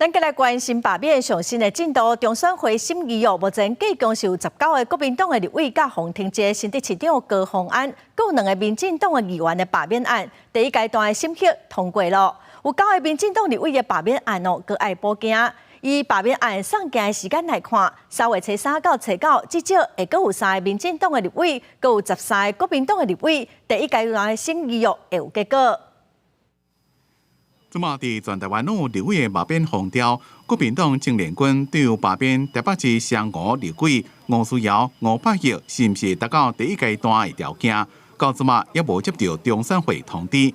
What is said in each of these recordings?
咱閣來關心罷免上新的進度，中選會審議哦，目前計共是有19個國民黨的立委佮黃庭哲新竹市長高虹安，閣有兩个民進黨的議員的罷免案，第一階段的審核通過囉。有九个民進黨立委的罷免案哦，閣愛補件。以罷免案送件的時間來看，3月初三到初九，至少會閣有三个民進黨的立委，閣有13個國民黨的立委，第一階段的審議哦會有結果。這馬佇全台灣攏有立委的罷免風潮，國民黨青年軍對罷免台北市雙吳立委吳思瑤、吳柏毅，是毋是達到第一階段的條件？到這馬猶無接著中選會通知。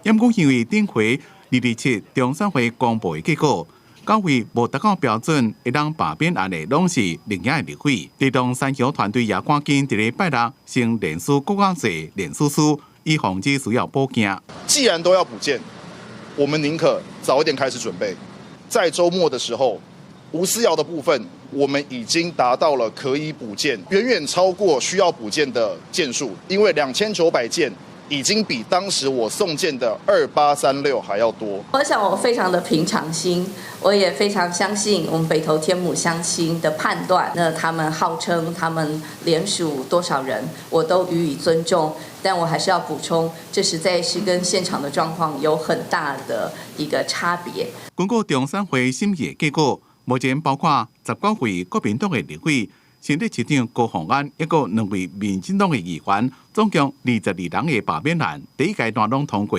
毋過因為頂回227中選會公布的結果，九位無達到標準，會當罷免案的攏是綠營的立委。地動山橋團隊也趕緊佇禮拜六先連署閣較濟連署書，以防止需要補件。既然都要補件，我們寧可早一點開始準備，在週末的時候，吳思瑤的部分，我們已經達到了可以補件，遠遠超過需要補件的件數，因為2900件已經比當時我送件的2836還要多。我想我非常的平常心，我也非常相信我們北投天母鄉親的判斷。那他們號稱他們聯署多少人，我都予以尊重。但我還是要補充，這實在是跟現場的狀況有很大的一個差別。根據中選會審議的結果，目前包括19位國民黨的立委、新竹市長高虹安，抑閣兩位民進黨的議員，總共22人的罷免案，第一階段攏通過。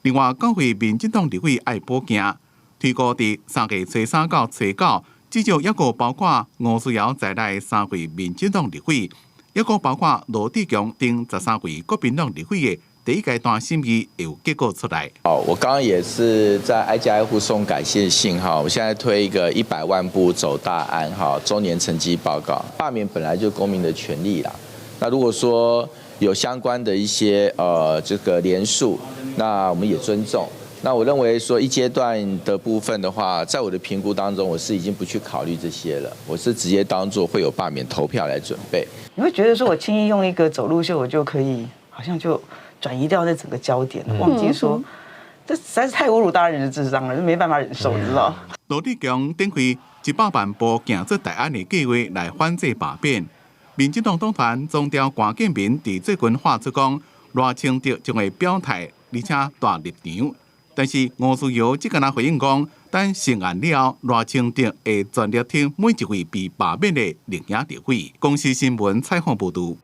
另外九位民進黨立委愛補件，推估佇3月初三到初九，至少抑閣包括吳思瑤在內三位民進黨立委，抑閣包括羅智強等13位國民黨立委的第一階段審議有結果出來。哦，我剛剛也是在挨家挨戶送感謝信哈，我現在推一個100萬步走大安哈週年成績報告。罷免本來就公民的權利啦，那如果說有相關的一些這個連署，那我們也尊重。那我認為說一階段的部分的話，在我的評估當中，我是已經不去考慮這些了，我是直接當做會有罷免投票來準備。你會覺得說我輕易用一個走路秀，我就可以好像就轉移掉那整個焦點，忘記說，這實在是太侮辱大人的智商了，就沒辦法忍受，你知道？羅智強展開100萬步行出大安的計劃來反制罷免，民進黨黨團總召關建明佇最近發出講，賴清德將會表態，而且帶立場。但是吳思瑤這個人回應講，等成案了後，賴清德會全力挺每一位被罷免的綠營立委。公視新聞採訪報導。